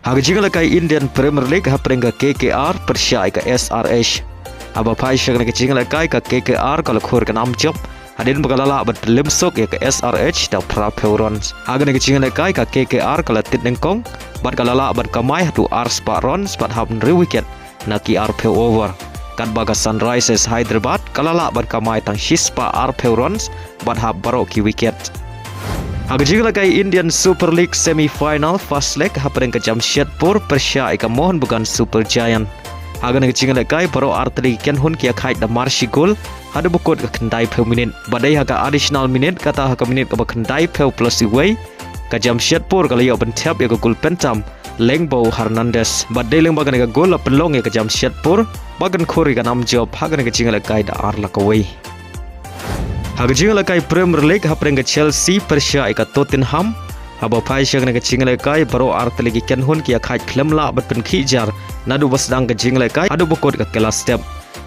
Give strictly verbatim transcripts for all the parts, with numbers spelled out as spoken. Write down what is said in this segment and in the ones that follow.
Ha ka jingïalehkai Indian Premier League hapdeng ka K K R pyrshah ïa ka S R H. Haba phai sha kane ka jingïalehkai ka K K R ka la khur ïa ka nam jop hadien ba ka la lah ban pynlem suk ïa ka S R H da phra phew runs. Ha kane ka jingïalehkai ka K K R ka la tied nyngkong bad ka la lah ban kamai haduh ar spah runs bad hap hynriew wicket na ki ar phew over. Katba ka Sunrisers Hyderabad ka la lah ban kamai tang shi spah ar phew runs bad hap baroh ki wicket. Ha ka jingïalehkai Indian Super League semi final first leg hapdeng ka Jamshedpur pyrshah ïa ka Mohun Bagan Super Giant. Ha kane ka jingïalehkai baroh artylli ki kynhun ki ïakhaid da mar shi gol haduh ba kut ka khyndai phew minit. Bad dei ha ka additional minute kata ha ka minit kaba khyndai phew plus wei, ka Jamshedpur ka la ïoh ban thep ïa ka gol pyntam lyngba u Hernandez. Bad dei lyngba kane ka gol la pynlong ïa ka Jamshedpur ba kan khur ïa ka nam jop ha kane ka jingïalehkai da ar la kawei. Ha ka jingïalehkai Premier League hapdeng ka Chelsea pyrshah ïa ka Tottenham. Haba phai sha kane ka jingïalehkai baroh artylli ki kynhun ki ïakhaid khlem lah ban pynkhih jar naduh ba sdang ka jingïalehkai haduh ba kut ka kylla step.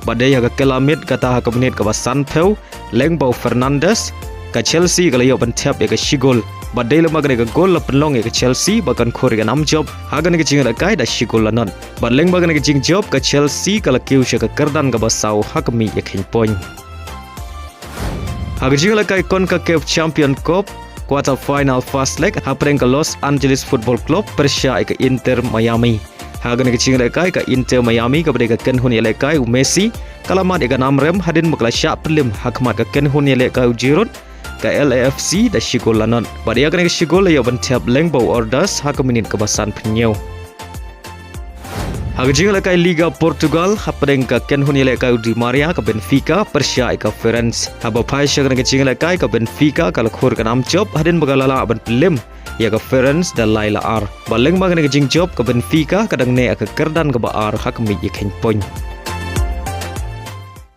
Bad dei ha ka kylla miet kata ha ka minit kaba san phew lyngba u Fernandez, ka Chelsea ka la ïoh ban thep ïa ka shi gol. Bad dei lyngba kane ka gol la pynlong ïa ka Chelsea ba kan khur ïa ka nam jop ha kane ka jingïalehkai da shi gol la nod. Bad lyngba kane ka jingjop ka Chelsea ka la kiew sha ka kyrdan kaba saw ha ka miet ïakheiñ point. Ha ka jingïalehkai CONCACAF Champion Cup quarter final first leg hapdeng ka Los Angeles Football Club pyrshah ïa ka Inter Miami. Ha kane ka jingïalehkai ka Inter Miami kaba dei ka kynhun ïalehkai u Messi ka la mad ïa ka nam rem hadien ba ka la shah pynlem ha khmat ka kynhun ïalehkai u Giroud, ka L A F C da shi gol la nod. Bad ïa kane ka shi gol la ïoh ban thep lyngba u Ordaz ha ka minit kaba san phew hynñiew. Ha ka jingïalehkai Liga Portugal hapdeng ka kynhun ïalehkai u Di Maria ka Benfica pyrshah ïa ka Ferenc. Haba phai sha kane ka jingïalehkai ka Benfica ka la khur ïa ka nam jop hadien ba ka la lah ban pynlem ïa ka Ferenc da lai la ar. Bad lyngba kane ka jingjop ka Benfica ka dang neh ha ka kyrdan kaba ar ha ka miet ïakheiñ point.